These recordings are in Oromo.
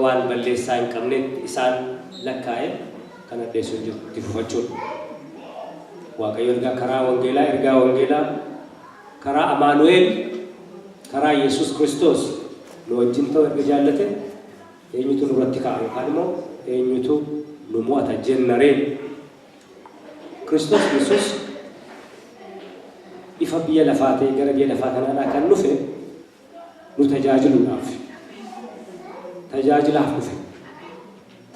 waan balleessaa hin qabnetti isaan lakkaa'e kan addeessu hin jiru itti fufachuudha. Waaqayyo ergaa karaa wangeelaa, ergaa wangeelaa karaa Amaanu'eel, karaa Yesuus Kiristoos nu wajjin ta'u erga jaallate eenyutu nurratti ka'a yookaan immoo eenyutu nu mo'ata jennaree? Kiristoos Yesuus ifa biyya lafaa ta'e gara biyya lafaa kanaadhaa kan dhufe nu tajaajiluudhaaf. Tajaajilaaf dhufe.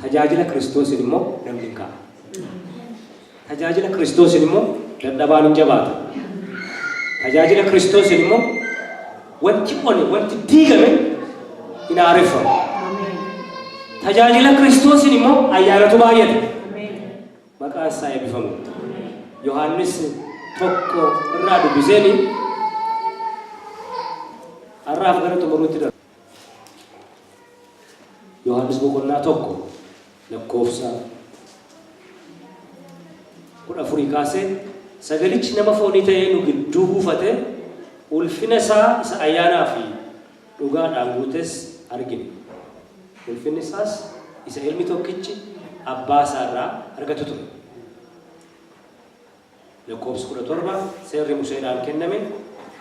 Tajaajila Kiristoosiin immoo namni hin ka'a. Tajaajila Kiristoosiin immoo dadhabaan hin jabaata. Tajaajila Kiristoosiin immoo wanti one, wanti diigame hin haareffamu. Tajaajila Kiristoosiin immoo ayyaanatu baay'ata. Maqaan isaa eebbifamu. Yohaannis 1 irraa dubbiseeni har'aaf gara xumuruutti darba. Yohaannis boqonnaa 1 lakkoofsa 14 kaasee, sagalichi nama foonii ta'ee nu gidduu buufate, ulfina isaa isa ayyaanaa fi dhugaadhaan guutes argine. Ulfinni isaas isa ilmi tokkichi abbaa isaa irraa argatu ture. Lakkoofsi 17, seerri Museedhaan kenname,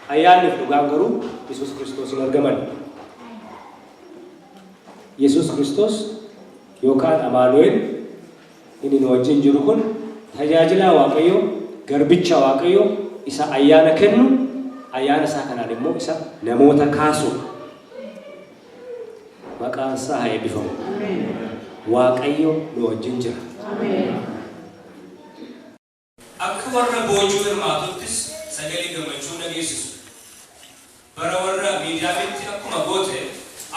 ayyaanni fi dhugaan garuu Yesuus Kiristoosiin argaman. Yesuus Kiristoos yookaan Amaanu'el inni nu wajjin jiru kun tajaajilaa Waaqayyoo, garbicha Waaqayyoo isa ayyaana kennu, ayyaana isaa kanaan immoo isa namoota kaasudha. Maqaan isaa haa eebbifamu. Waaqayyo nu wajjin jira. Akka warra boojuu hirmaatuuttis sagalee gammachuu in dhageessisu. Bara warra Miidiyaamitti akkuma goote,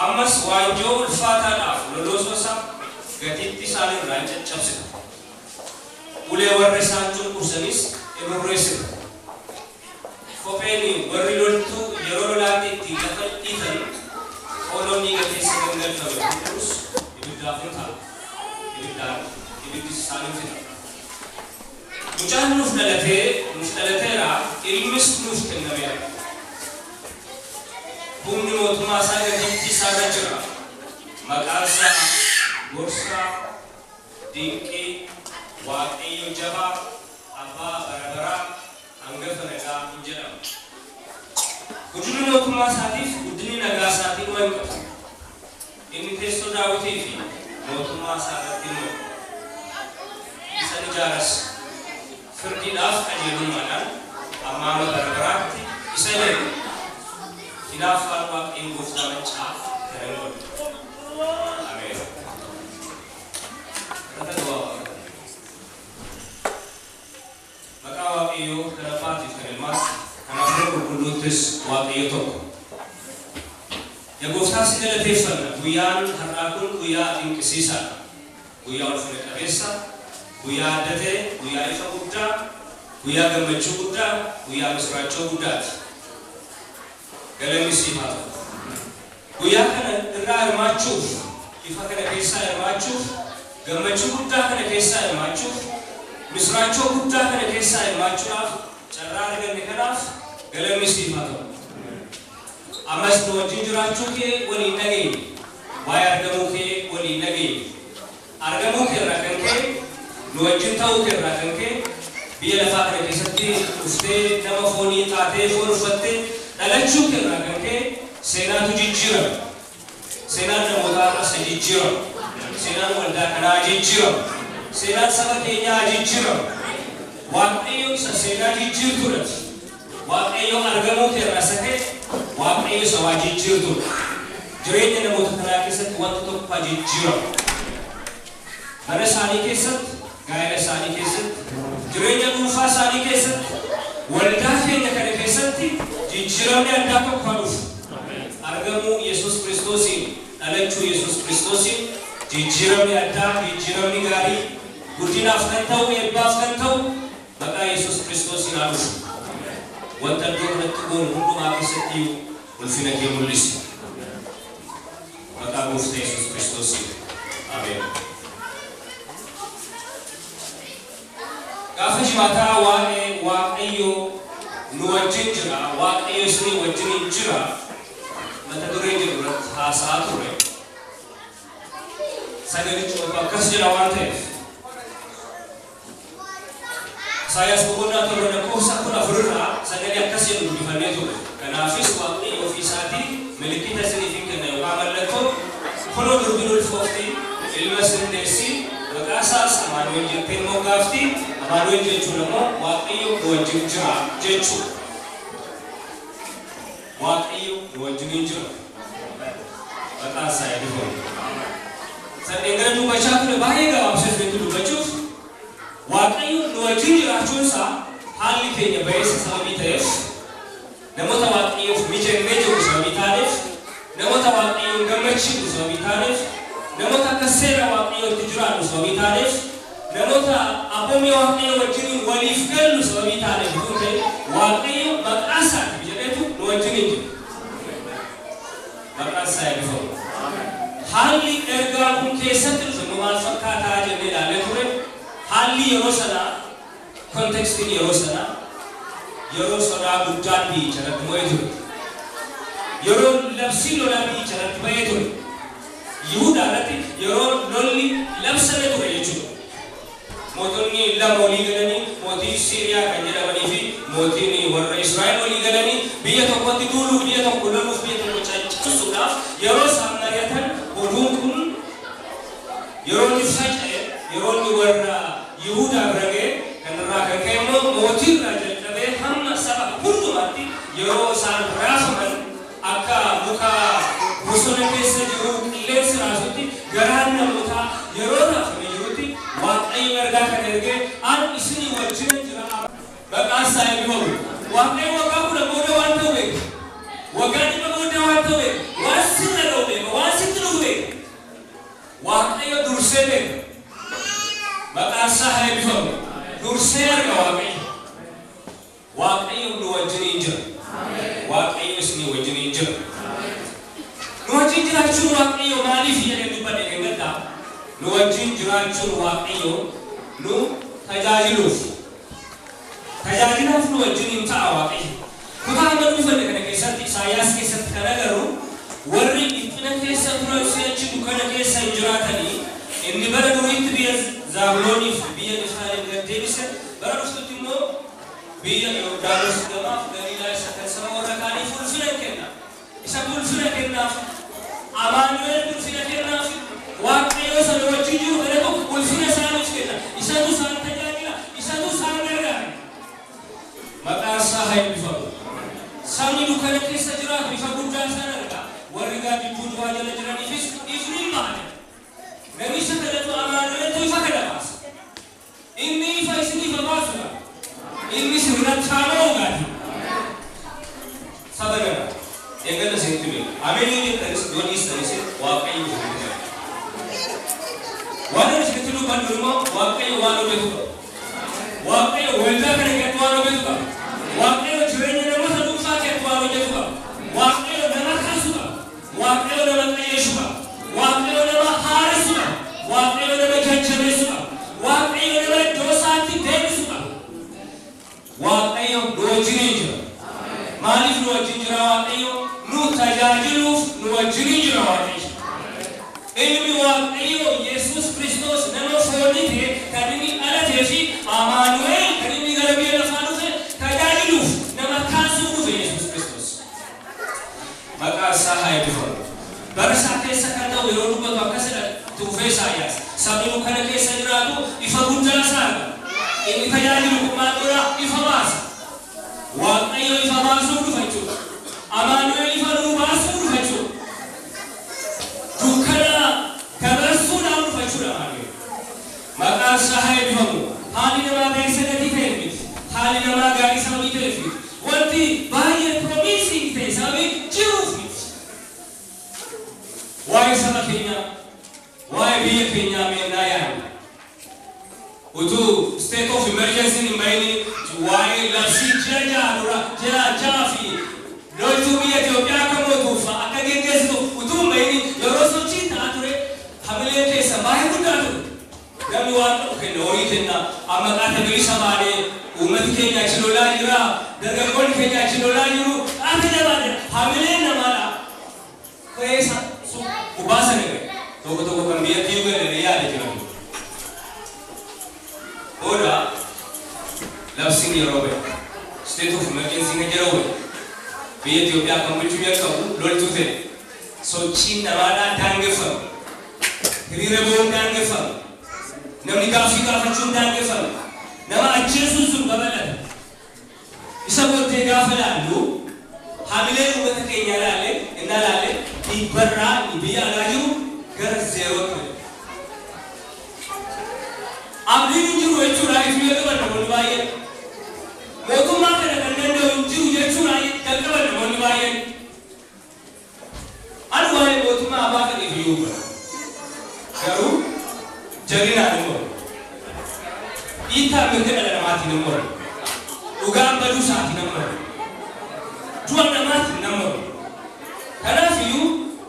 ammas waanjoo ulfaataadhaaf loloosoo isaa gatiittii isaanii irraa in caccabsita. Ulee warra isaan cunqursaniis in rurreessita. Kopheen warri loltuu yeroo lolaatti ittiin lafa dhiitan, xooloon dhiiga keessa gangalfame hundinus ibiddaaf in ta'a, ibiddaan, ibiddis isaan in fixa. Mucaan nuuf dhalatee, nuuf dhalateera, ilmis nuuf kennameera. Humni mootummaa isaa gatiittii isaa irra jira. Maqaan isaa Gorsaa, Dinqii, Waaqayyo Jabaa, Abbaa Bara Baraa, Angafa Nagaa in jedhama. Guddinni mootummaa isaatiif guddinni nagaa isaatii dhuma hin qabu. Inni teessoo Daawitii fi mootummaa isaa irratti in mo'a. Isa in ijaaras, firdiidhaaf qajeelummaadhaan ammaa hamma bara baraatti isa in eega. Hinaaffaan Waaqayyo gooftaa maccaa kana in godha. Ameen. Kadhata gabaabaa kadhanna. Maqaa Waaqayyoo kan Abbaatiif kan Ilmaas kan Hafuura Qulqulluuttis Waaqayyo tokko. Ya Gooftaa si galateeffanna, guyyaan har'aa kun guyyaa dinqisiisaadha. Guyyaa ulfina qabeessa, guyyaa adda ta'e, guyyaa ifa guddaa, guyyaa gammachuu guddaa, guyyaa misiraachoo guddaati. Galanni siif haa ta'u. Guyyaa kana irraa hirmaachuuf, ifa kana keessaa hirmaachuuf, gammachuu guddaa kana keessaa hirmaachuuf, misiraachoo guddaa kana keessaa hirmaachuudhaaf carraa arganne kanaaf galanni siif haa ta'u. Ammas nu wajjin jiraachuu kee waliin dhageenye. Waa'ee argamuu kee waliin dhageenye. Argamuu kee irraa kan ka'e, nu wajjin ta'uu kee irraa kan ka'e, biyya lafaa kana keessatti dhuftee nama foonii taatee foon uffattee dhalachuu kee irraa kan ka'e seenaatu jijjiirame. Seenaan namootaa har'as haa jijjiiramu. Seenaan waldaa kanaa haa jijjiiramu. Seenaan saba keenyaa haa jijjiiramu. Waaqayyo isa seenaa jijjiirtuudha ati. Waaqayyo argamuu kee irraa isa ka'e, Waaqayyo isa waa jijjiirtuudha. Jireenya namoota kanaa keessatti wanti tokko haa jijjiiramu. Mana isaanii keessatti, gaa'ela isaanii keessatti, jireenya dhuunfaa isaanii keessatti, waldaa keenya kana keessatti jijjiiramni addaa tokko haa dhufu. Argamuu Yesuus Kiristoosiin, dhalachuu Yesuus Kiristoosiin jijjiiramni addaa, jijjiiramni gaarii, guddinaaf kan ta'u, eebbaaf kan ta'u maqaa Yesuus Kiristoosiin haa dhufu. Wanta iddoo kanatti goonu hundumaa keessatti iyyuu ulfina kee mul'isi. Maqaa Gooftaa Yesuus Kiristoosiin. Ameen. Gaafa Jimaataa waa'ee Waaqayyo nu wajjin jira, Waaqayyo isinii wajjiniin jira mata duree jedhu irratti haasa'aa turre. Sagalichi tokko akkas jedha waan ta'eef. Isaayyaas boqonnaa 7 lakkoofsa 14 irraa sagalee akkas jedhu dubbifannee ture. Kanaafis Waaqni ofii isaatii milikkita isiniif hin kenna yookaan mallattoo kunoo durbiin ulfoofti ilma isin deessi maqaa isaas Amaanu'el jettee moggaafti. Amaanu'el jechuun immoo Waaqayyo nu wajjin jira jechuudha. Waaqayyo nu wajjin jira. Maqaan isaa eebbifamu. Sadeen gara dubbachaa ture baay'ee gabaabsee isinitti dubbachuuf Waaqayyo nu wajjin jiraachuun isaa haalli keenya ba'eessa sababii ta'eef namoota Waaqayyoof mijannee jiru sababii taaneef namoota Waaqayyoon gammachiifnu sababii taaneef namoota akka seera Waaqayyootti jiraannu sababii taaneef namoota abboommii Waaqayyoo wajjin waliif gallu sababii taaneef utuu ta'e Waaqayyo maqaa isaatiif jedheetu nu wajjin hin jiru. Maqaan isaa eebbifamu. Haalli ergaan kun keessatti dhufe immoo maal fakkaataa jennee ilaallee ture. Haalli yeroo sanaa, contextiin yeroo sanaa, yeroo sodaa guddaan biyyicha irratti mo'ee ture. Yeroo labsiin lolaa biyyicha irratti ba'ee ture. Yihudaa irratti yeroo lolli labsame ture jechuudha. Mootonni lama walii galanii mootii Siiriyaa kan jedhamanii fi mootiin warra Israa'el walii galanii biyya tokkotti duuluuf, biyya tokko loluuf, biyya tokko caccabsuudhaaf yeroo isaan mari'atan oduun kun yeroo inni faca'e, yeroo inni warra Yihudaa bira ga'e, kanarraa kan ka'e immoo mootii irraa jalqabee hamma saba hundumaatti yeroo isaan raafaman akka muka bosona keessa jiru qilleensi raasutti garaan namootaa yeroo raafame jirutti Waaqayyo ergaa kana ergee ani isinii wajjin jira. Maqaan isaa eebbifamu. Waaqayyo waggaa 10 booda waan ta'u beeka. Waggaa 100 booda waan ta'u beeka. Waan sirra ga'u beeka. Waan sitti dhufu beeka. Waaqayyo dursee beeka. Maqaan isaa haa eebbifamu. Dursee arga Waaqayyo. Waaqayyo nu wajjiniin jira. Waaqayyo isinii wajjiniin jira. Nu wajjin jiraachuun Waaqayyo maaliif jedhee dubbadhe eeggadhaa? Nu wajjin jiraachuun Waaqayyo nu tajaajiluuf. Tajaajilaaf nu wajjin hin ta'a Waaqayyo. Kutaa amma dubbifne kana keessatti Isaayyaas keessatti kan agarru warri dhiphina keessa turan si'achi dukkana keessa hin jiraatanii inni bara duriitti biyya Zaabulooniif biyya Niftaalem gad deebise bara dhuftutti immoo biyya Yordaanos gamaaf Galiilaa isa kan saba warra kaaniif ulfina kenna. Isa ulfina kennaaf. Amaanu'el ulfina kennaaf. Waaqayyo sana wajjin jiru kanatu ulfina isaaniif kenna. Isatu isaan tajaajila. Isatu isaan gargaara. Maqaan isaa haa eebbifamu. Sabni dukkana keessa jiraatu ifa guddaa isaan arga. Warri gaaddidduu du'aa jala jiraniifis ifni hin baane. Namicha kanatu Amaanu'eltu ifa kana baasa. Inni ifa isiniif baasudha. Inni sirnatti haala gaati. Saba kana eegala isinitti beeku. Ameen yoo jettanis yoo dhiistanis Waaqayyo isinitti beeku. Waan ani isinitti dubbadhu immoo Waaqayyo waan hojjetu qaba. Waaqayyo waldaa kana keessatti waan hojjetu qaba. Waaqayyo jireenya namoota dhuunfaa keessatti waan hojjetu qaba. Waaqayyo nama kaasu qaba. Waaqayyo nama qajeelchu qaba. Waaqayyo nama haaressu qaba. Waaqayyo nama jajjabeessu qaba. Waaqayyo nama iddoo isaatti deebisu qaba. Waaqayyo nu wajjiniin jira. Maaliif nu wajjin jira Waaqayyo? Nu tajaajiluuf nu wajjiniin jira Waaqayyo. Ilmi Waaqayyo Yesuus Kiristoos nama foonii ta'e kan inni dhalatee fi Amaanu'el kan inni gara biyya lafaa dhufe tajaajiluuf nama kaasuuf dhufe Yesuus Kiristoos. Maqaan isaa haa eebbifamu. Bara isaa keessa kan ta'u yeroo dubbatu akkasidha tuufee Isaayyaas. Sabni dukkana keessa jiraatu ifa guddaa isaa arga. Inni tajaajilu kun maal godha? Ifa baasa. Waaqayyo ifa baasuuf dhufa jechuudha. Amaanu'el ifa nuu baasuuf dhufa jechuudha. Dukkana dabarsuudhaaf dhufa jechuudha Amaanu'el. Maqaan isaa haa eebbifamu. Haalli namaa beeksisa gatii ta'eef miti. Haalli namaa gaarii sababii ta'eef miti. Wanti baay'ee promising ta'e sababii jiruuf miti. Waa'ee saba keenyaa, waa'ee biyya keenyaa meennaa yaadna. Utuu state of emergency hin bahini waa'ee labsii ji'a 6 dura ji'a 6 fi loltuu biyya Itoophiyaa akka mootuuf akka geggeessitu utuu hin bahini yeroo sochiin ta'aa ture hamileen keessa baay'ee guddaa ture. Namni waan qabu kenna, horii kenna, amma qaata bilisa baanee uummati keenya achi lolaa jira, dargaggoonni keenya achi lolaa jiru, qaata jabaadha. Hamileen namaadha. Keessa gubbaa sana ga'e. Tokko tokko kan biyyatti iyyuu galee yaada jiran. Booda labsiin yeroo ba'e, state of emergency kan jedhamu biyya Itoophiyaa kan bulchuu jalqabu loltuu ta'e, sochiin namaadhaan daangeffame, hiriira ba'uun daangeffame, namni gaaffii gaafachuun daangeffame, nama ajjeesuun sun babal'ate. Isa booddee gaafa laallu, hamileen uummata keenyaa laalle innaa laalle, dhibbarraa biyya alaa jiru gara zeerootti gadi. Abdiin hin jiru jechuudha itti jalqaban namoonni baay'een. Mootummaa kana kan danda'u hin jiru jechuudha jalqaban namoonni baay'een. Ani waa'ee mootummaa abbaa fedheef iyyuu bara. Garuu jalinaan hin mormu. Dhiittaa mirga dhala namaatiin hin mormu. Dhugaan baduu isaatiin hin mormu. Du'a namaatiin hin mormu. Kanaaf iyyuu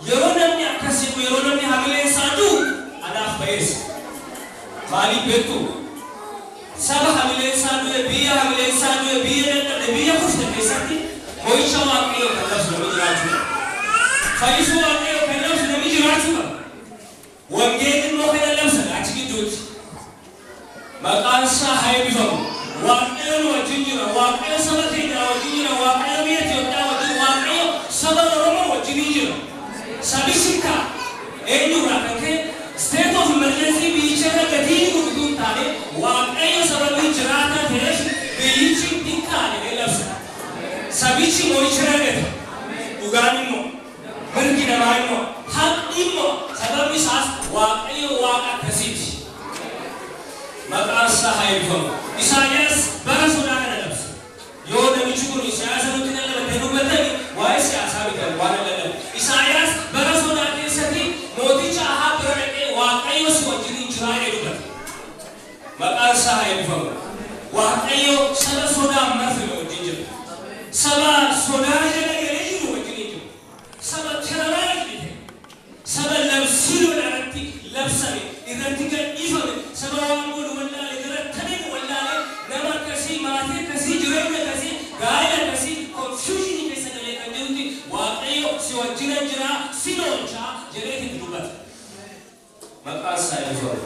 yeroo namni akkas jedhu, yeroo namni hamileen isaa du'u, anaaf ba'eessa. Maaliif beektu? Saba hamileen isaa du'e, biyya hamileen isaa du'e, biyya dadhabde, biyya kufte keessatti mo'icha Waaqayyoo kan labsu namni jiraachuu qaba. Fayyisuu Waaqayyoo kan labsu namni jiraachuu qaba. Wangeelli immoo kana labsa achi gidduutti. Maqaan isaa haa eebbifamu. Waaqayyo nu wajjin jira. Waaqayyo saba keenya wajjin jira. Waaqayyo biyya Itoophiyaa wajjin, Waaqayyo saba Oromoo wajjin jira. Sabichi ka'a. Eenyurraa kan ka'e? State of emergency biyyicha irra gatii jiru utuu hin taane, Waaqayyo sababii jiraataa ta'eef biyyichi hin ka'a jedhee labsa. Sabichi mo'icha argata. Dhugaan immoo, mirgi namaa immoo, haqni immoo, sababni isaas Waaqayyo Waaqa akkasiiti. Maqaan isaa haa eebbifamu. Isaayyaas bara sodaa kana labse. Yoo namichi kun siyaasa nutti lallabatee dubbatani, waa'ee siyaasaa miti waan lallabu. Isaayyaas bara sodaa keessatti mooticha Ahaab bira dhaqee, "Waaqayyo si wajjin jira," jedhee dubbate. Maqaan isaa haa eebbifamu. Waaqayyo saba sodaan marfame wajjin jira. Saba sodaa jala galee jiru wajjin jiru. Saba terrorized ta'e. Saba labsii lolaa irratti labsame, irratti gadhiifame, saba waan godhu wallaale, gara tamiin wallaale, nama akkasii, maatii akkasii, jireenya akkasii, gaa'ela akkasii, confusion keessa galee kan jirutti, "Waaqayyo si wajjinan jira, si oolchaa," jedhee itti dubbate. Maqaan isaa eebbifamu.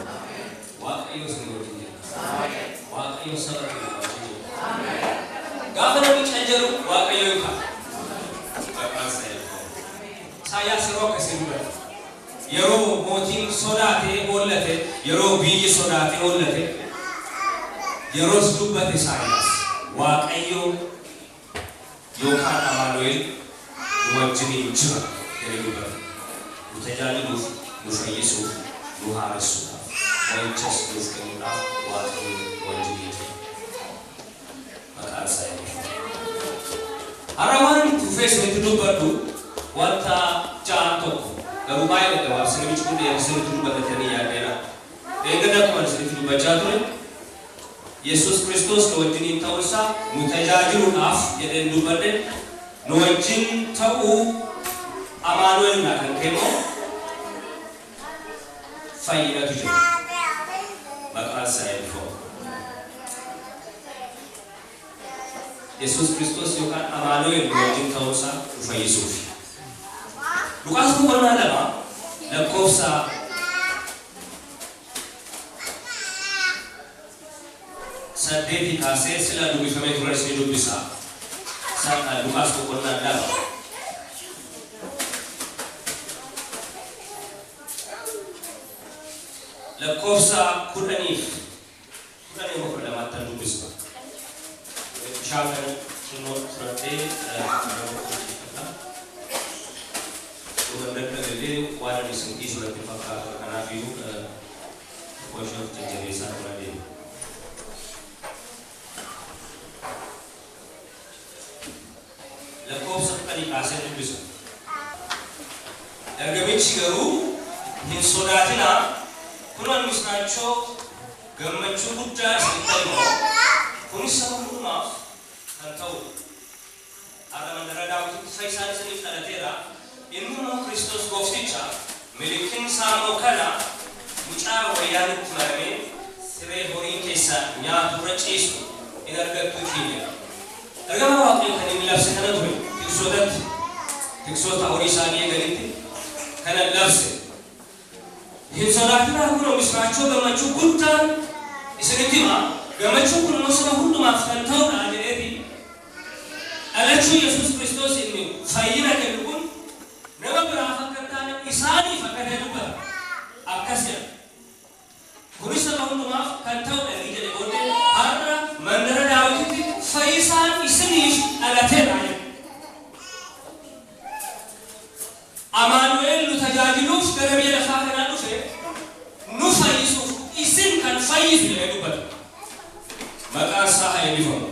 Waaqayyo si wajjin jira. Waaqayyo saba keenya wajjin jira. Gaafa namni cal jedhu, Waaqayyo hin ka'a. Maqaan isaa eebbifamu. Isaayyaas yeroo akkasii dubbate. Yeroo mootiin sodaatee hollate, yeroo biyyi sodaatee hollate, yeroos dubbate Isaayyaas, "Waaqayyo yookaan Amaanu'el nu wajjiniin jira," jedhee dubbate. Nu tajaajiluuf, nu fayyisuuf, nu haaressuudhaaf, mo'ichas nuuf kennuudhaaf Waaqayyo nu wajjiniin jira. Maqaan isaa eebbifamu. Har'a waan inni fufee isinitti dubbadhu wanta ja'a tokko, garuu baay'ee gabaabsa, namichi kun isinitti dubbatatanii yaaddeera. Eeggadda akkuma isinitti dubbachaa ture, Yesuus Kiristoos nu wajjiniin ta'uu isaa, nu tajaajiluudhaaf jedheen dubbadhe, nu wajjin ta'uu Amaanu'el naa kan ka'e immoo fayyinatu jira. Maqaan isaa eebbifamu. Yesuus Kiristoos yookaan Amaanu'el nu wajjin ta'uu isaa nu fayyisuuf. Luqaas boqonnaa 2 lakkoofsa 8 kaasee sila dubbifamee ture isin dubbisa. Luqaas boqonnaa 2. Lakkoofsa 10 12tti dubbisa. Bishaan kana xinnoo fudhadhee nama hojjechifadha. Dhugan dadhabillee waan ani isin dhiisu natti fakkaatu, kanaafiyyuu tokko ishee of jajjabeessaa tura deema. Lakkoofsa 10 kaasee dubbisa. Ergamichi garuu, "Hin sodaatinaa, kun ani misraachoo gammachuu guddaa isinitti hima, kunis saba hundumaaf kan ta'udha. Har'a mandara Daawititti fayyisaan isiniif dhalateera, inni immoo Kiristoos goofticha. Milikinni isaa immoo kana: mucaa wayyaan itti maramee siree horiin keessa nyaatu irra ciisu in argattu" ittiin jedhe. Ergama Waaqayyo kan inni labse kana ture tiksootatti, tiksoota horii isaanii eeganitti kana labse. Hin sodaatinaa kunoo misraachoo gammachuu guddaan isinitti hima. Gammachuun kun immoo saba hundumaaf kan ta'udha jedheeti. Dhalachuu Yesuus Kiristoos inni fayyina kennu kun nama biraaf akka hin taane isaaniif akka ta'e dubbata. Akkas jedha. Kunis saba hundumaaf kan ta'udha inni jedhe booddee har'a mandara Daawititti fayyisaan isiniif dhalateera jedha. Amaanu'eel nu tajaajiluuf gara biyya lafaa kanaa dhufe nu fayyisuuf isin kan fayyisu jedhee dubbata. Maqaan isaa haa eebbifamu.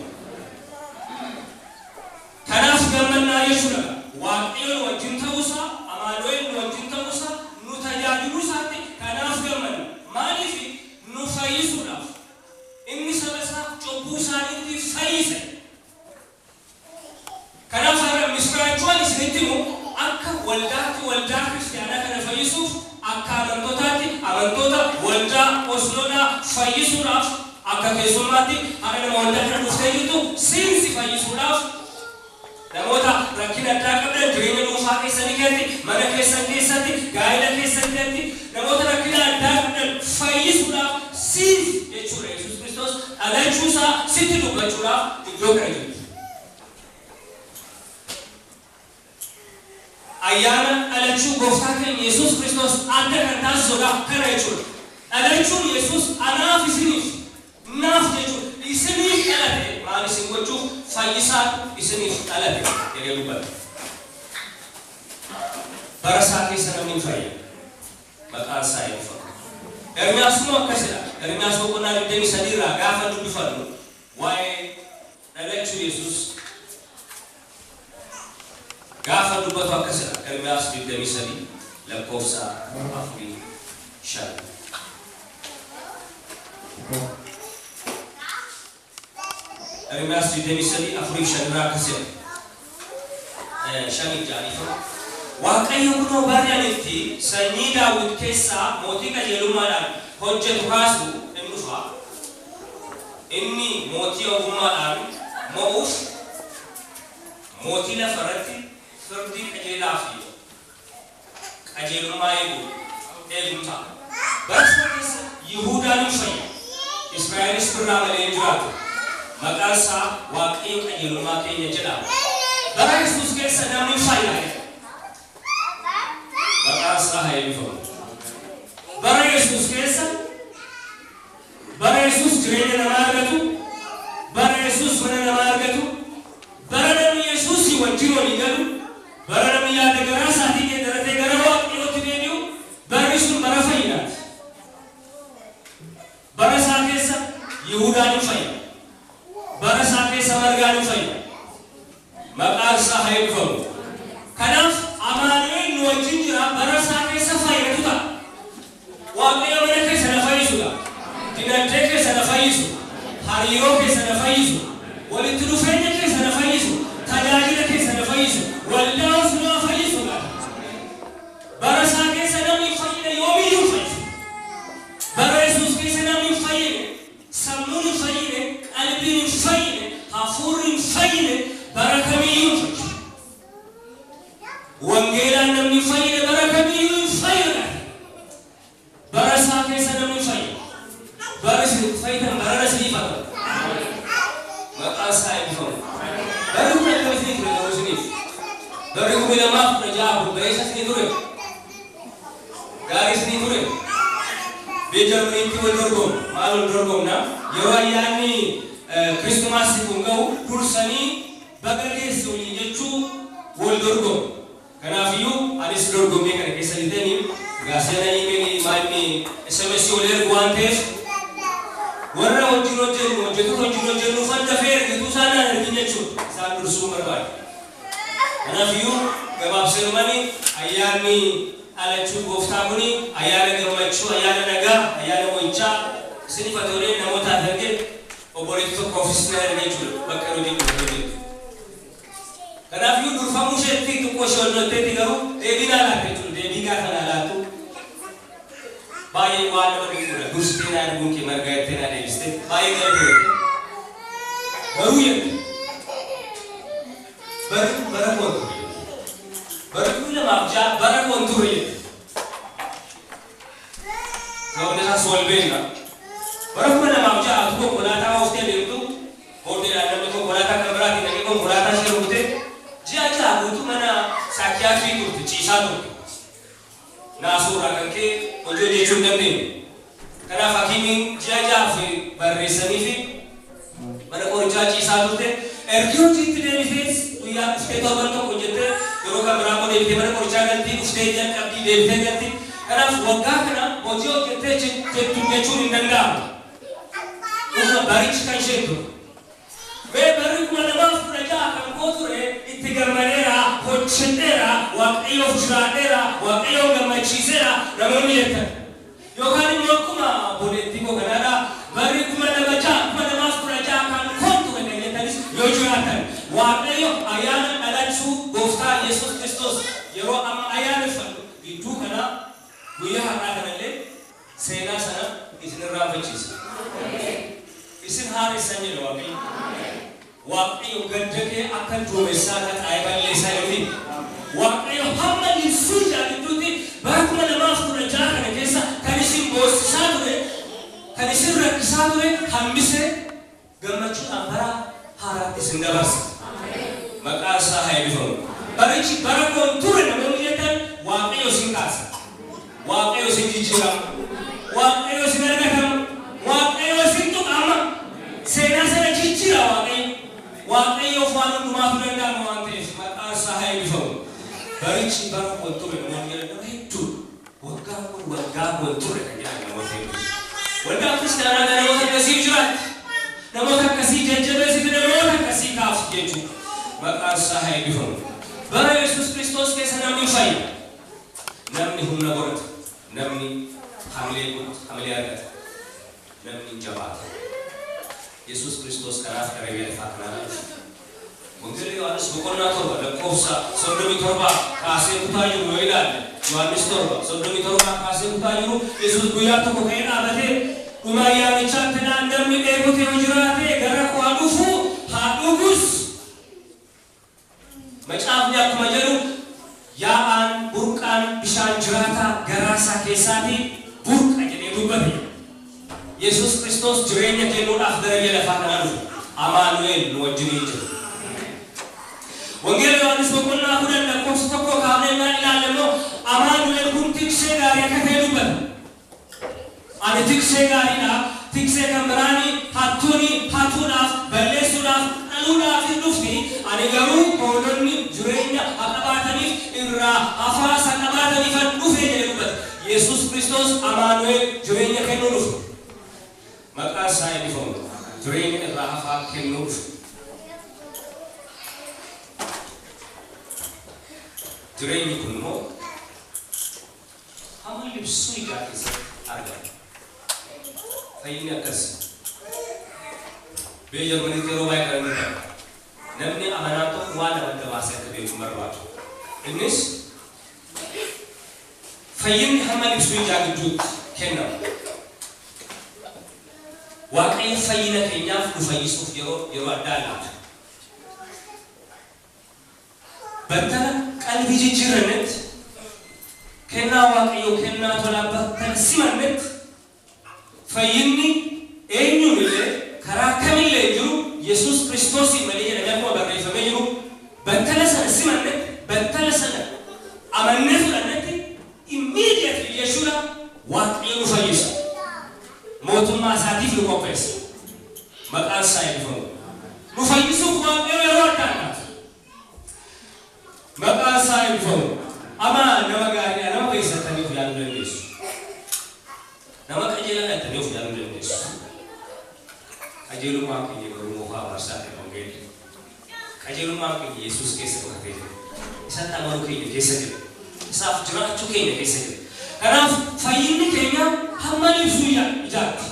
Kanaaf gammannaa jechuudha. Waaqayyo nu wajjin ta'uusaa, Amaanu'eel nu wajjin ta'uusaa, nu tajaajiluu isaatti kanaaf gammanna. Maaliif nu fayyisuudhaaf? Inni saba isaa cubbuu isaaniitti fayyise. Kanaaf har'a misiraachuun isinitti himu akka waldaatti waldaa kiristaanaa kana fayyisuuf akka amantootaatti amantoota waldaa Osloodhaa fayyisuudhaaf akka keessummaatti har'a nama waldaa kana dhuftee jirtu siinsi fayyisuudhaaf namoota rakkina addaa qabdan jireenya dhuunfaa keessanii keessatti mana keessan keessatti gaa'ela keessan keessatti namoota rakkina addaa qabdan fayyisuudhaaf siif jechuudha Yesuus Kiristoos dhalachuusaa sitti dubbachuudhaaf iddoo kana jiru. Ayyaana dhalachuu gooftaa keenya Yesuus Kiristoos adda kan taasisudha kana jechuudha. Dhalachuun Yesuus anaaf isiniif naaf jechuudha. Isiniif dhalate maal isin gochuuf fayyisaan isiniif dhalate jedhee dubbata. Bara isaa keessa namni hin fayya. Maqaan isaa eebbifamu. Ermiyaas immoo akkasidha. Ermiyaas boqonnaa 23 irraa gaafa dubbifannu waa'ee dhalachuu Yesuus gaafa dubbatu akkasidha. Ermiyaas 23 lakkoofsa 4 5. Ermiyaas 23 4 5 irraa akkasidha. 5 jaanifa. Waaqayyo kunoo barri ani itti sanyii Daawit keessaa mootii qajeelummaadhaan hojjetu kaasu in dhufa. Inni mootii ogummaadhaan mo'uuf mootii lafa irratti firdii qajeelaa fi qajeelummaa eegu ta'a. Bara sana keessa Yihuudaan hin fayya. Israa'elis birraa malee hin jiraatu. Maqaan isaa Waaqayyo qajeelummaa keenya jedhama. Bara Yesuus keessa namni hin fayya. Maqaan isaa haa eebbifamu. Bara Yesuus keessa bara Yesuus jireenya namaa argatu, bara Yesuus mana namaa argatu, bara namni Yesuus wajjin walii galu, bara namni yaada garaa isaatii geeddaratee gara Waaqayyootti deebi'u, barri sun bara fayyinaati. Bara isaa keessa Yihuudaan hin fayya. Bara isaa keessa margaan hin fayya. Maqaan isaa haa eebbifamu. Kanaaf Amaanu'eel nu wajjin jira bara isaa keessa fayyatu ta'a. Waaqayyo mana keessa na fayyisudha. Dinagdee keessa na fayyisu. Hariiroo keessa na fayyisu. Walitti dhufeenya keessa na fayyisu. Tajaajila keessa na fayyisu. Waldaa Osloo fayyisudha. Bara isaa keessa namni hin fayyine yoomiyyuu hin fayyisu. Bara Yesuus keessa namni hin fayyine, sammuun hin fayyine, qalbiin hin fayyine, hafuurri hin fayyine bara kamiyyuu hin fayyisu. Wangeelaan namni hin fayyine bara kamiyyuu hin fayyine. Bara isaa keessa namni hin fayyine. Bara isin fayyitan barana isiniif haa ta'u. Maqaan isaa eebbifamu. Barri kun akkam isinii ture garuu isiniif? Barri 2016 kun ba'eessa isinii ture? Gaarii isinii ture? Biyya Jarmaniitti wal dorgomna. Maal wal dorgomna? Yeroo ayyaanni Kiristumaasii kun ga'u dursanii baga geesse waliin jechuu wal dorgomu. Kanaafiyyuu anis dorgommii kana keessa lixanii gaasena iimeelii maanni SMS wal ergu waan ta'eef warra wajjin hojjennu hojjettoota wajjin hojjennu ufan dafee ergituu isaan naan ergin jechuudha. Isaan dursuu barbaade. Kanaafiyyuu gabaabseerumani ayyaanni dhalachuu gooftaa kuni ayyaana gammachuu, ayyaana nagaa, ayyaana mo'ichaa isiniif haa ta'u namootaaf erge obboleettii tokko ofiis na erge jechuudha bakka hojii hojjettu. Kanaafiyyuu durfamuu isheetti xiqqoo ishee onnotteetti garuu deebii naa laatte jechuudha. Deebii gaafa naa laattu baay'ee waan nama dinquudha. Dursitee naa erguun kee margaa jettee naa deebiste baay'ee galateeffate. Garuu jette barri kun bara koon ture jette. Barri 2006 bara koon ture jette. isaas wal beekna. Bara 2006 konkolaataa ooftee deemtu booddeedhaan namni konkolaataa kan biraatiin dhaqee konkolaataa ishee rukute ji'a 6 guutuu mana saayikiyaatirii turte, ciisaa turte. Naasuu irraa kan ka'e hojii hojjechuu hin dandeenye. Kanaaf hakiimiin ji'a 6 barreessanii fi mana qorichaa ciisaa turte. Ergi hojiitti deebitees guyyaa dhuftee torban tokko hojjettee yeroo kan biraa immoo deebitee mana qorichaa galtii, dhuftee jalqabdii, deebitee galtii. Kanaaf waggaa kana hojii hojjettee jettu jechuun hin danda'amu. Dhuguma barichi kan isheen ture. Mee barri 2016 kan koo ture, itti gammadeera, hojjedheera, Waaqayyoof jiraadheera, Waaqayyoon gammachiiseera namoonni jettan. Yookaan immoo akkuma obboleettii koo kanaadha, barri 2016 kan koo ture kan jettanis yoo jiraatan, Waaqayyo ayyaana dhalachuu Gooftaa Yesuus Kiristoos yeroo amma ayyaaneffannu gidduu kana, guyyaa har'aa kanallee seenaa sana isin irraanfachiisa. Isin haaressan jedha Waaqayyo. Waaqayyo gadda kee akka duumessaa haxaa'ee balleessaa jedhuti. Waaqayyo hamma ibsuu ijaa gidduutti bara 2016 kana keessa kan isin boossisaa ture, kan isin rakkisaa ture hambisee gammachuudhaan bara haaraatti isin dabarsa. Maqaa isaa haa eebbifamu. Barichi bara koon ture namoonni jettan, Waaqayyo isin kaasa. Waaqayyo isin jijjiirama. Waaqayyo isin argatama. Waaqayyo isin tuqama. Seenaa sana jijjiira Waaqayyo. Waaqayyoof waan hundumaatu danda'ama waan ta'eef maqaan isaa haa eebbifamu. Barichi bara koon ture namoonni jedhan nama hedduu, waggaan kun waggaa koon ture kan jedhan namoota hedduu. Waldaan kiristaanaa namoota akkasii jiraatti. Namoota akkasii jajjabeessite, namoota akkasii kaaftu jechuudha. Maqaan isaa haa eebbifamu. Bara Yesuus Kiristoos keessa namni hin fayya. Namni humna godhata. Namni hamilee godhata. Hamilee argata. Namni hin jabaata. Yesuus Kiristoos kanaaf gara biyya lafaa kanaa dhufe. Wangeelli Yohaannis boqonnaa 7 lakkoofsa 37 kaasee kutaa jiru yoo ilaalle, Yohaannis 7:37 kaasee kutaa jiru, Yesuus guyyaa tokko ka'ee dhaabatee dhuma ayyaanichaatti naan, "Namni dheebote yoo jiraate gara koo haa dhufu, haa dhugus. Macaafni akkuma jedhu yaa'aan burqaan bishaan jiraataa garaa isaa keessaatii burqa" jedhee dubbate. Yesuus Kiristoos jireenya kennuudhaaf gara biyya lafaa kanaa dhufe. Amaanu'el nu wajjiniin jira. Wangeela Yohaannis boqonnaa 10 lakkoofsa 1 kaafnee innaan ilaalle immoo Amaanu'el kun tiksee gaarii akka ta'e dubbata. "Ani tiksee gaariidha. Tiksee kan biraani hattuuni hatuudhaaf, balleessuudhaaf, dhaluudhaaf hin dhufti. Ani garuu hoolonni jireenya haa qabaataniif, irraa hafaas haa qabaataniifan dhufe" jedhee dubbata. Yesuus Kiristoos Amaanu'el jireenya kennuu dhufe. Maqaan isaa eebbifamu. Jireenya irraa hafaa kennuu dhufe. Jireenyi kun immoo hamma libsuu ijaa keessatti argama. Fayyinni akkas. Biyya Jarmaniitti yeroo baay'ee kan inni ta'u, namni amanaan tokko waan lama adda baasee akka beeku hin barbaadu. Innis fayyinni hamma libsuu ijaa gidduutti kennama. Waaqayyo fayyina keenyaaf nu fayyisuuf yeroo addaa laata. Battala qalbii jijjiirrannetti, kennaa Waaqayyoo, kennaa tolaa battala simannetti, fayyinni eenyuun illee karaa kamillee jiru Yesuus Kiristoosiin malee jedhamee akkuma barreeffamee jiru, battala sana simannetti, battala sana amannee fudhannetti, immediately jechuudha, Waaqayyo nu fayyisa. Mootummaa isaatiif nu qopheessa. Maqaan isaa eebbifamu. Nu fayyisuuf Waaqayyo yeroo adda addaati. Maqaan isaa eebbifamu. Ama nama gaarii, nama fayyisattanii of ilaaluu dandeessu. Nama qajeelaa jettanii of ilaaluu dandeessu. Qajeelummaan keenya garuu moofaa abaarsaa ta'e wangeelli. Qajeelummaan keenya Yesuus keessa dhokatee jira. Isatti amanuu keenya keessa jira. Isaaf jiraachuu keenya keessa jira. Kanaaf fayyinni keenya hamma libsuu ijaatti.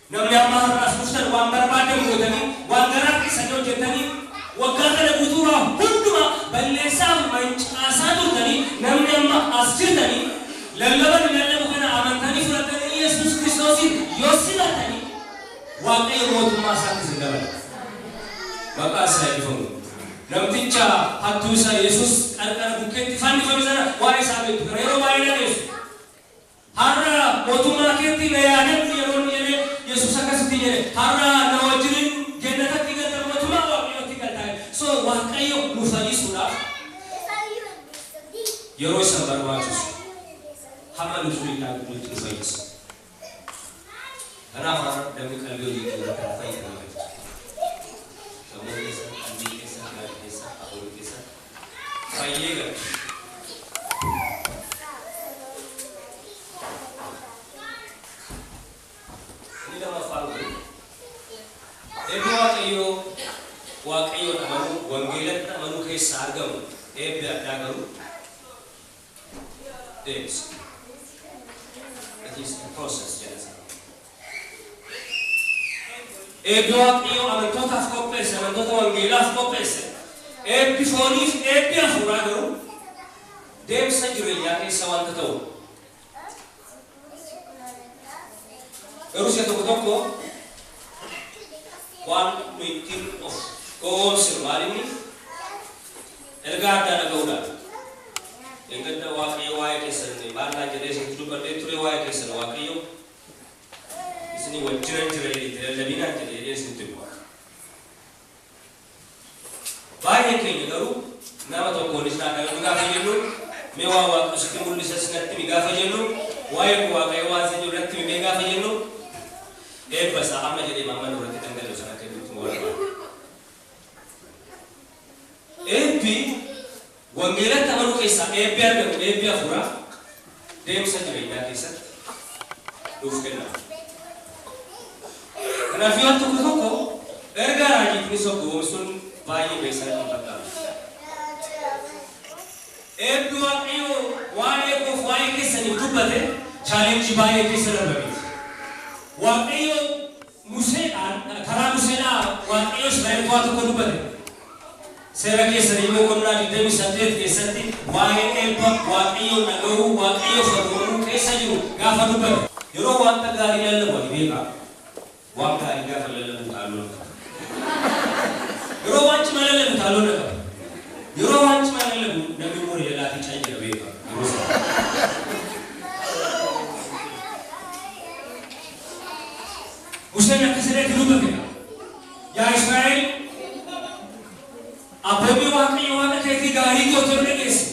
Namni amma har'aas dhuftan waan barbaadan gootanii, waan garaa keessanii hojjettanii, waggaa kana guutuu waa hundumaa balleessaa fi mancaasaa turtanii, namni amma as jirtanii lallaba nu lallabu kana amantanii fudhatanii Yesuus Kiristoosiin yoo simatanii, Waaqayyo mootummaa isaatti isin dabala. Maqaa isaa eebbifamu. Namticha hattuu isa Yesuus qarqara bukkeetti fannifame sana waa'ee isaa beektu. Kana yeroo baay'ee dhageessu. Har'a mootummaa keetti na yaadadhu yeroo inni jedhee Yesuus akkasitti jedhe har'a na wajjiniin jannatatti galta mootummaa Waaqayyootti galta. So Waaqayyo nu fayyisuudhaaf yeroo isa barbaachisu hamma nuti isaa gidduutti nu fayyisa. Kanaaf har'a namni qalbii hojii jiru kana fayyadamu jechuudha. Sammuu keessa, qalbii keessa, yaada keessa, hafuura keessa fayyee gala. Inni lammaffaan kun eebbi Waaqayyoo Waaqayyoon amanuu, wangeelatti amanuu keessaa argamu eebbi addaa garuu deemsa. It is a process jedha sana. Eebbi Waaqayyoo amantootaaf qopheesse, amantoota wangeelaaf qopheesse. Eebbi fooniif eebbi hafuuraa garuu deemsa jireenyaa keessa wanta ta'u. Garuu si'a tokko tokko waan nu ittiin of gowwoomsinu maalinni ergaa addaa dhaga'uudhaan. Engadda Waaqayyo waa'ee keessan maal naan jedhee isinitti dubbadhee ture waa'ee keessan Waaqayyo isinii wajjinan jira jedhee itti lallabinaan jedhee isinitti dubbata. Baay'een keenya garuu nama tokkoonis naa kadhadhu gaafa jennu mee waa Waaqayyo sitti mul'isa sinatti himi gaafa jennu waa'ee koo Waaqayyo waan sin jiru natti himi mee gaafa jennu eebba isaa amma jedhee amma nurratti dhangala'u sana akka itti barbaada. Eebbi wangeelatti amanuu keessaa eebbi argamu eebbi hafuuraa deemsa jireenyaa keessatti nuuf kennama. Kanaaf yoo tokko tokko ergaa raajiitiinis of gowwoomsuun baay'ee beeksisa hin fakkaatu. Eebbi Waaqayyoo waa'ee koof waa'ee keessaniif dubbate challenge baay'ee keessa darbameeti. Waaqayyo Museedhaan karaa Museedhaa Waaqayyo Israa'el waa tokko dubbate. Seera keessanii boqonnaa 28 keessatti waa'ee eebba Waaqayyoon dhaga'uu Waaqayyo fagoomuu keessa jiru gaafa dubbate. Yeroo wanta gaarii lallabu ani beekaa. Waan gaarii gaafa lallabu taaloo qaba. Yeroo waan cimaa lallabu taaloo qaba. Yeroo waan cimaa lallabu namni immoo jalaatii caa jira beekaa. Yeroo sana. Museen akkas jedhee dubbate. Yaa Israa'el abboommii Waaqayyo Waaqa keetii gaarii goote yoo dhageesse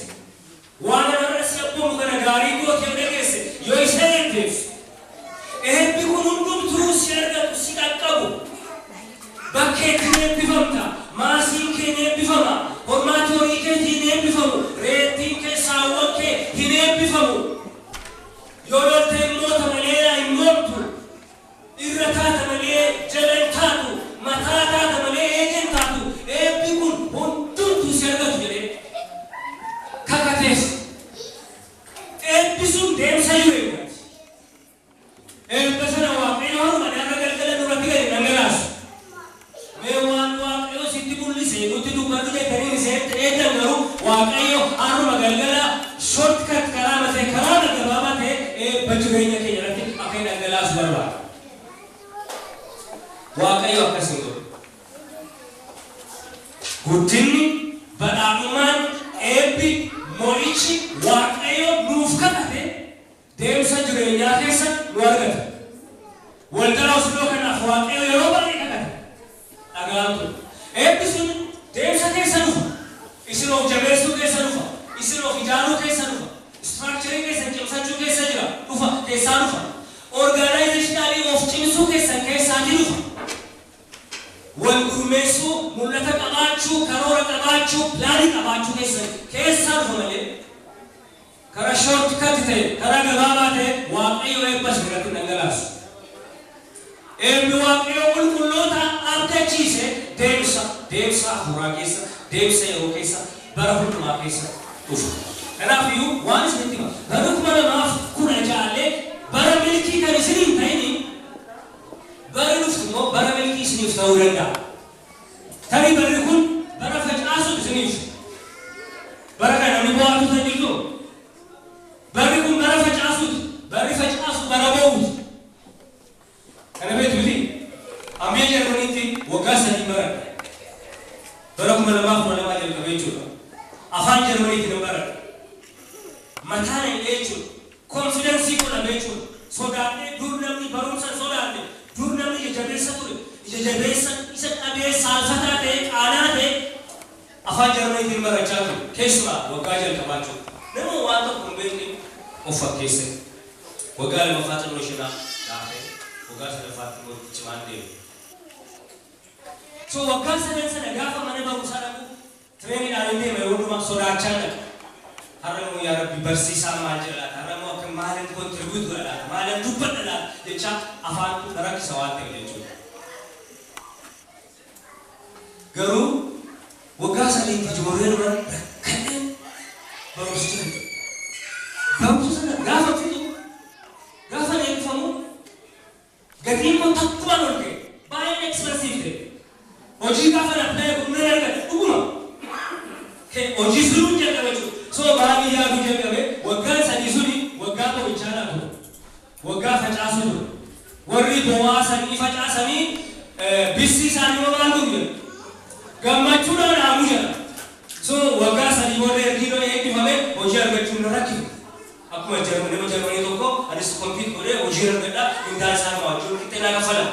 waan ana si abboomu kana gaarii goote yoo dhageesse yoo isa eegdeef eebbi kun hundumtuu si argatu si qaqqabu bakkeetti ni eebbifamta maasiin kee ni eebbifama hormaati horii keetii ni eebbifamu reettiin kee saawwan kee hin eebbifamu yoo lolte hin moota malee hin moomtu irra taata malee jala hin taatu mataa taata malee eegee hin taatu eebbi kun hundumtuu si argatu jedhee kakateef. Eebbi sun deemsa jireenyaati. Eebba sana Waaqayyo haruma har'a galgala nurratti gadi dhangalaasu. Mee waan Waaqayyo sitti mul'ise nutti dubbadhu jettanii iseen eeggan garuu Waaqayyo haruma galgala shortcut karaa matee karaa gabaabaa ta'e eebba jireenya keenya irratti akka inni dhangalaasu barbaada. Waaqayyo akkas hin godhu. Guddinni, badhaadhummaan, eebbi, mo'ichi Waaqayyo nuuf kakate deemsa jireenyaa keessa nu argata. Waldaa Osloo kanaaf Waaqayyo yeroo baay'ee kakate. Dhagaan ture. Eebbi sun deemsa keessa dhufa. Isin of jabeessuu keessa dhufa. Isin of ijaaruu keessa dhufa. Structure keessa cimsachuu keessa jira. Dhufa keessaa dhufa. Organizationally of cimsuu keessan keessaatii dhufa. Wal gurmeessuu, mul'ata qabaachuu, karoora qabaachuu, plan qabaachuu keessan keessaa dhufa malee karaa shortcut ta'e, karaa gabaabaa ta'e Waaqayyo eebba isin irratti dhangalaasu. Eebbi Waaqayyo qulqulloota abdachiise deemsa, deemsa hafuuraa keessa, deemsa yeroo keessa, bara hundumaa keessa dhufa. Kanaaf iyyuu waan isinitti hima. Bara 2016 bara milkii kan isin hin ta'ini bara dhuftu immoo bara milkii isiniif ta'uu danda'a. Tarii barri kun bara facaasuuf isiniif. Bara kana namni bu'aatu kan jirtu. Barri kun bara facaasuuti. Barri facaasu bara boo'uuti. Kana beektu miti? Amma Jarmaniitti waggaa 3 baradha. Bara 2012 jalqabee jechuudha. Afaan Jarmaniitti nan baradha. Mataa na hidhee jechuudha. Confidence godhame jechuudha. Sodaa Ija jabeessa isa dhabee, saalfataa ta'e, qaanaa ta'e, afaan Jarmaniitiin barachaa ture. Keessumaa waggaa jalqabaa jechuudha. Nama waan tokko hin beekne of fakkeesse. Waggaa lamaffaa xinnoo ishee laafee, waggaa sadaffaatti immoo cimaan deeme. So waggaa sadan sana gaafa mana barumsaa dhaqu, trainiidhaan hin deema, yeroo hundumaa sodaachaa dhaqa. Har'a immoo yaa Rabbi, barsiisaa maal jedha laata? Har'a immoo akka maalin contribute godha laata? Maalin dubbadha laata? Jechaa afaan na rakkisa waan ta'eef jechuudha. Garuu waggaa 3tti ijoollee dura rakkanneen barumsicha fixe. Barumsa sana gaafa fixu, gaafa eebbifamu, gatiin koo takkumaan ol ka'e. Baay'ee expensive ta'e. Hojii gaafa apply godhu nan argadhe dhuguma. Hojii filuun jalqabe jechuudha. So baay'ee yaaduu jalqabe. Waggaan 3 suni waggaa qorichaadhaa ture. Waggaa facaasuu ture. Warri bowaa sanii facaasanii bissi isaanii immoo maal godhu jedha? Gammachuudhaan haamu jedha. So waggaa 3 booda ergi eebbifame hojii argachuun na rakkife. Akkuma nama Jarmanii tokko anis compete godhee hojii argadha, mindaan isaa nama wajjin qixxee naa kaffalan.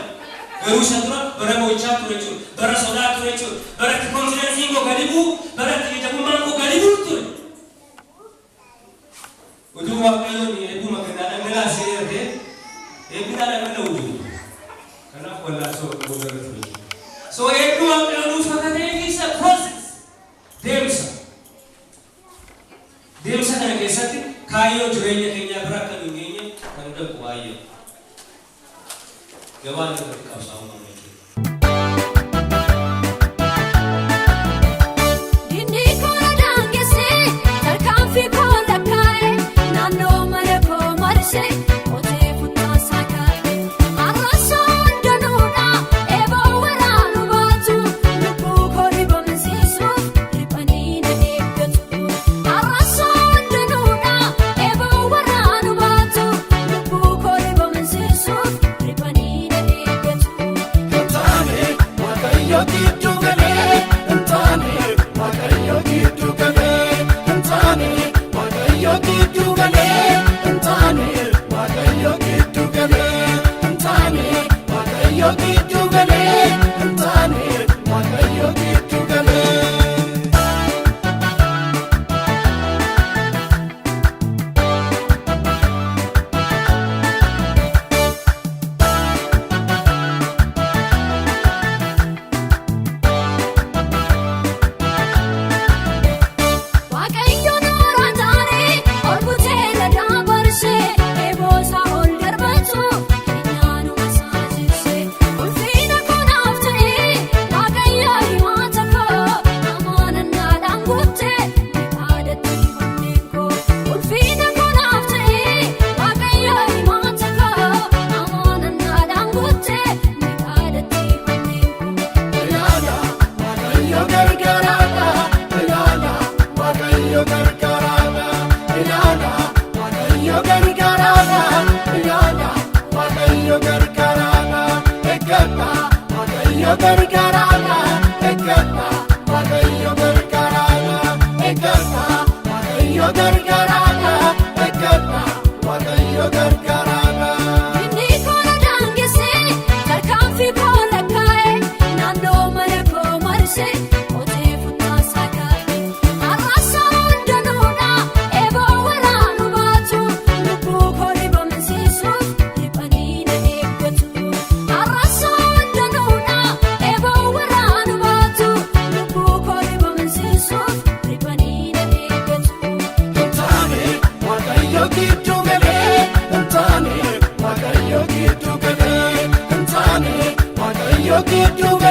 Garuu isa dura bara mo'ichaa ture jechuudha. Bara sodaa ture jechuudha. Bara itti confidenceiin koo gadi bu'u, bara itti ijabummaan koo gadi bu'u ture. Utuu Waaqayyoon eebbuma kennaa dhangalaasee ta'e, eebbinaa dhangala'u jiru. Kanaaf wallaansoo booda irra ture. So eebbi Waaqayyoo nuuf kakatee keessa process, deemsa. Deemsa kana keessatti kaayyoo jireenya keenyaa bira akka nu hin geenye kan dhaqu baay'ee. Gabaan irratti qabsaa'uu qabna jechuudha. Dinni koora daangessee, tarkaanfii koo lakkaa'e, naannoo mana koo marsee qotee futtaasaa kaa'e. Arraasaan danuudha eeboo waraanu baatu, lubbuu koo ribamsiisuuf riphanii na eeggatu. Arraasaan danuudha eeboo waraanu baatu, lubbuu koo ribamsiisuuf riphanii na eeggatu. Hin taane, Waaqayyo gidduu galee. Hin taane, Waaqayyo gidduu galee. Hin taane, Waaqayyo gidduu galee. Hin taane, Waaqayyo gidduu galee. Hin taane, Waaqayyo gidduu galee. Hin taane, Waaqayyo gidduu galee. Waaqayyo noora taanee ol butee ladaa barsee, eeboosaa ol darbatu keenyaanuma saajisee, ulfiina koonaaf ta'ee Waaqayyo himaata koo, amaanannaadhaan guuttee miidhaadatti onneen koo, ulfiina koonaaf ta'ee Waaqayyo himaata koo, amaanannaadhaan guuttee miidhaadatti onneen koo. Ilaala, Waaqayyo gargaaraadha. Ilaala, Waaqayyo gargaaraadha. Ilaala, Waaqayyo gargaaraadha. Ilaala, Waaqayyo gargaaraadha. Eeggadha, Waaqayyo gargaaraadha. Eeggadha, Waaqayyo gargaaraadha. Eeggadha, Waaqayyo gargaaraadha. Eeggadha, Waaqayyo gargaaraadha. Inni koora daangessee, tarkaanfii koo lakkaa'e, naannoo mana koo marsee qotee futtaasaa kaa'e. Arraasaan danuudha eeboo waraanu baatu, lubbuu koo ribamsiisuuf riphanii na eeggatu. Arraasaan danuudha eeboo waraanu baatu, lubbuu koo ribamsiisuuf riphanii na eeggatu. Hin taane, Waaqayyo gidduu galee. Hin taane, Waaqayyo gidduu galee. Hin taane, Waaqayyo gidduu galee.